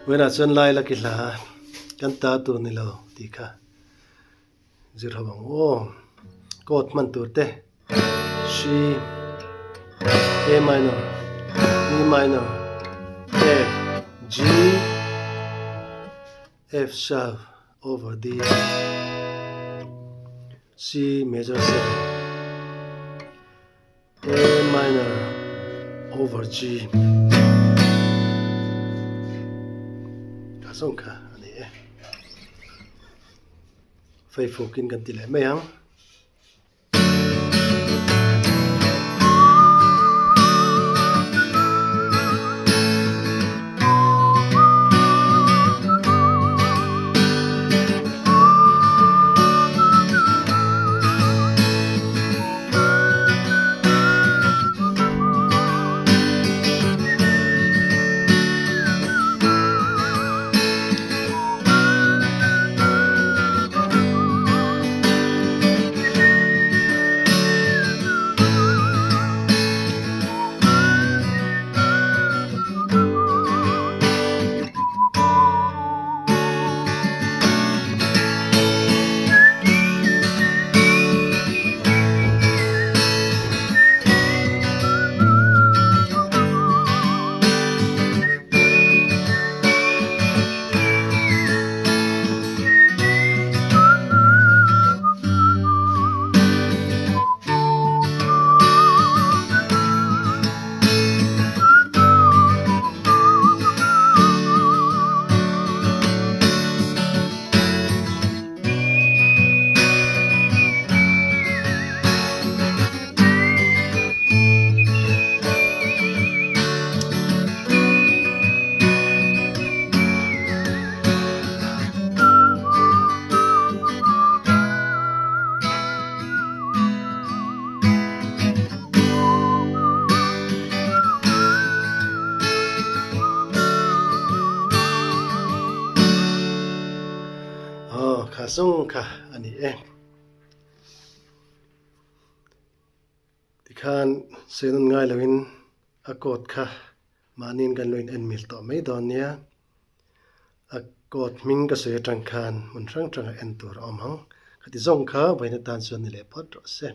Vawiinah chuan lai la ki hla kan ta tur ni lo tih kha zir ho ang aw. Chord hman tur te C, A minor, E minor, F, G, F sharp over D, C major 7, A minor over G. Kha zawng kha a ni e. Feifukin kan ti leh mai ang. Aw kha zawng kha a ni e. Tikhan senawn ngai loin a coat kha mahniin kan lo in en mil tawh mai dawn nia. A coat hming ka sawi atang khan hmun hrang hranga en tur a awm ang. Khati zawng kha vawiin atan chuan ni leh phawt rawh se.